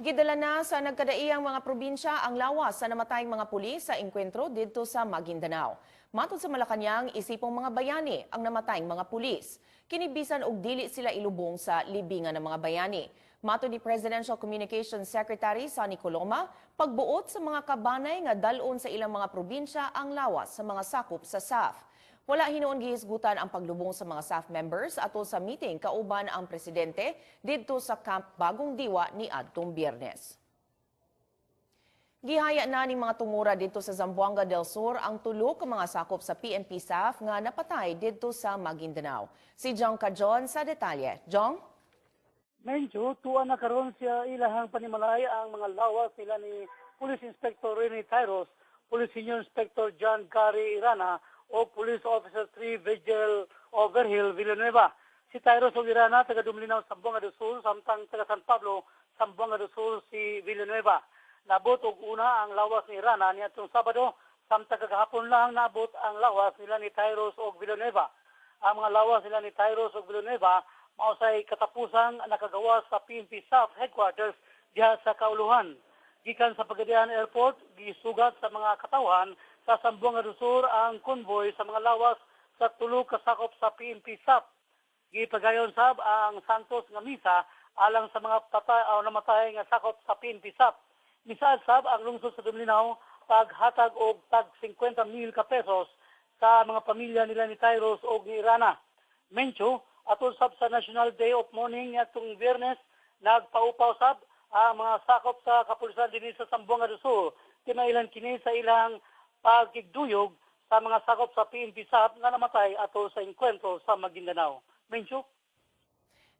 Gidala na sa nagkadaiyang mga probinsya ang lawas sa namatayng mga pulis sa engkwentro didto sa Maguindanao. Matod sa Malacañang, isipong mga bayani ang namatayng mga pulis. Kini bisan og dili sila ilubong sa libingan ng mga bayani. Matod ni Presidential Communications Secretary Sonny Coloma, pagbuot sa mga kabanay nga dal-on sa ilang mga probinsya ang lawas sa mga sakop sa SAF. Wala hinuon gihisgutan ang paglubong sa mga SAF members atol sa meeting kauban ang presidente didto sa Camp Bagong Diwa ni adtong Biyernes. Gihaya na ni mga tungura didto sa Zamboanga del Sur ang tulo ka mga sakop sa PNP SAF nga napatay didto sa Maguindanao. Si Jong Cajon sa detalye. Jong? Mencho, tuwa na karon sa ilahang panimalay ang mga lawas nila ni Police Inspector Rene Tyros, Police Senior Inspector John Gary Irana o Police Officer 3 Vigil Overhill Villanueva. Si Tyros o Irana, taga Dumalinao, Zamboanga del Sur, samtang taga San Pablo, Zamboanga del Sur si Villanueva. Nabot og una ang lawas ni Irana niadtong Sabado, samtang kagahapon lang nabot ang lawas nila ni Tyros og Villanueva. Ang mga lawas nila ni Tyros og Villanueva mao say katapusang nakagawas sa PNP SAF headquarters diha sa Kauluhan. Gikan sa Pagadian Airport, gisugat sa mga katawhan sa Zamboanga del Sur ang convoy sa mga lawas sa tulo ka sakop sa PNP SAF. Gipagayon sab ang Santos nga misa alang sa mga patay o namatay nga sakop sa PNP SAF. Misaad sab ang lungsod sa Dumalinao paghatag og tag 50 mil ka pesos sa mga pamilya nila ni Tyros og ni Irana. Mencho, atol sab sa National Day of Mourning atong Biyernes, nagpaupaw sab ang mga sakop sa kapulisan dinhi sa Zamboanga del Sur. Kinailan kini sa ilang pagkigduyog sa mga sakop sa PNP SAF nga namatay atol sa engkwentro sa Maguindanao. Mencho?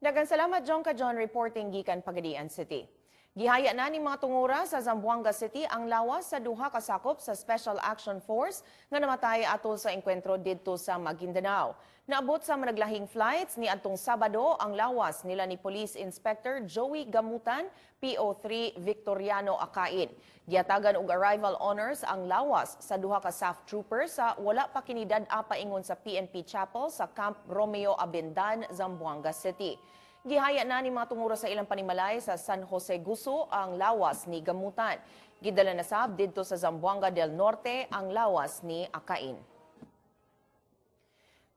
Daghang salamat, Jong Cajon, reporting gikan Pagadian City. Gihaya na ni mga tungura sa Zamboanga City ang lawas sa duha ka sakop sa Special Action Force nga namatay atol sa engkwentro didto sa Maguindanao. Naabot sa managlahing flights ni adtong Sabado ang lawas nila ni Police Inspector Joey Gamutan, PO3 Victoriano Acain. Giatagan og arrival honors ang lawas sa duha ka SAF troopers sa wala pa kini dad-a paingon sa PNP Chapel sa Camp Romeo Abendan, Zamboanga City. Gihaya na ni mga tungura sa ilang panimalay sa San Jose Guso ang lawas ni Gamutan. Gidala na sab didto sa Zamboanga del Norte ang lawas ni Acain.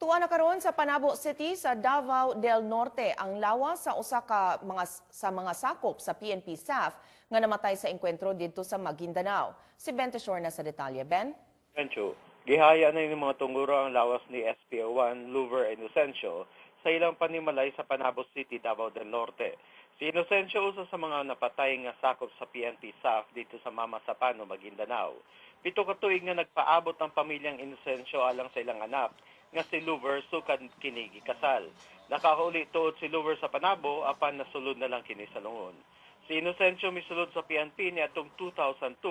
Tuwa na karon sa Panabo City sa Davao del Norte ang lawas sa usa ka mga sa mga sakop sa PNP SAF nga namatay sa engkwentro didto sa Maguindanao. Si Ben Teshorna sa detalye. Ben? Mencho, gihaya na yung mga tunguro ang lawas ni SPO1 Louver Inocencio sa ilang panimalay sa Panabo City, Davao del Norte. Si Inocencio, usa sa mga napatay nga sakop sa PNP SAF dito sa Mamasapano, Maguindanao. 7 ka tuig nga nagpaabot ang pamilyang Inocencio alang sa ilang anak nga si Louver sukad kini gikasal. Nakauli tuod si Louver sa Panabo apan nasulod na lang kini sa lungon. Si Inocencio misulod sa PNP niadtong 2002.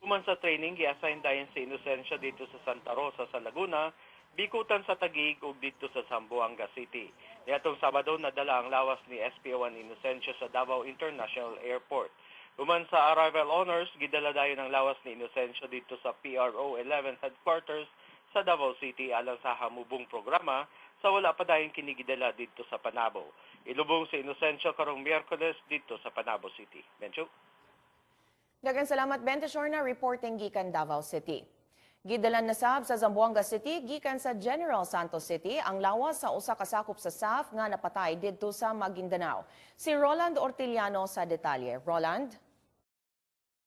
Human sa training, gi-assign dayon si Inocencio dito sa Santa Rosa sa Laguna, Bikutan sa Taguig ug dito sa Zamboanga City. Niadtong Sabado, nadala ang lawas ni SPO1 Inocencio sa Davao International Airport. Human sa arrival honors, gidala dayon ang lawas ni Inocencio dito sa PRO 11 headquarters sa Davao City alang sa hamubong programa sa wala pa dayon kini gidala dito sa Panabo. Ilubong si Inocencio karong Miyerkules dito sa Panabo City. Mencho? Daghang salamat, Ben Teshorna, reporting gikan Davao City. Gidala na sab sa Zamboanga City gikan sa General Santos City ang lawas sa usa ka sakop sa SAF nga napatay didto sa Maguindanao. Si Roland Ortiliano sa detalye. Roland?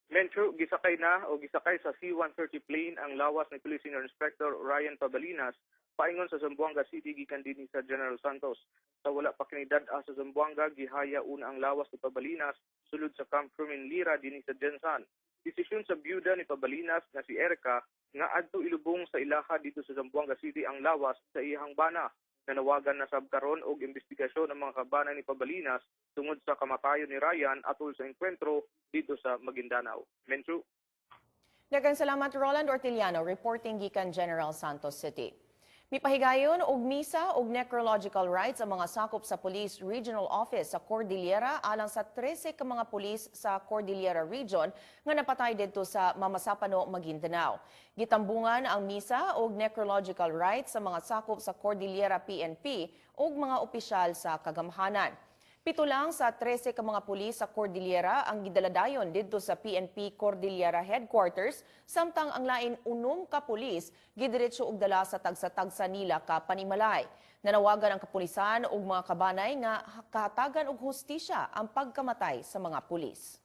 Mencho, gisakay na o gisakay sa C-130 plane ang lawas ni Police Senior Inspector Ryan Pabalinas paingon sa Zamboanga City gikan dinhi sa General Santos. Sa wala pa kini dad-a sa Zamboanga, gihaya una ang lawas ni Pabalinas sulod sa Camp Fermin Lira dinhi sa GenSan. Desisyon sa byuda ni Pabalinas nga si Erica nga adto ilubong sa ilaha dito sa Zamboanga City ang lawas sa iyang bana. Nanawagan na sab karon og investigasyon ang mga kabana ni Pabalinas tungod sa kamatayon ni Ryan atol sa engkwentro dito sa Maguindanao. Mencho? Daghang salamat, Roland Ortiliano, reporting gikan General Santos City. Mipahigayon og misa og necrological rites ang mga sakop sa Police Regional Office sa Cordillera alang sa 13 ka mga pulis sa Cordillera Region nga napatay didto sa Mamasapano, Maguindanao. Gitambungan ang misa og necrological rites sa mga sakop sa Cordillera PNP ug mga opisyal sa kagamhanan. 7 lang sa 13 ka mga pulis sa Cordillera ang gidala dayon didto sa PNP Cordillera Headquarters, samtang ang lain 6 ka pulis gidiretso og dala sa tagsa-tagsa nila ka panimalay. Nanawagan ang kapulisan ug mga kabanay nga kahatagan og hustisya ang pagkamatay sa mga pulis.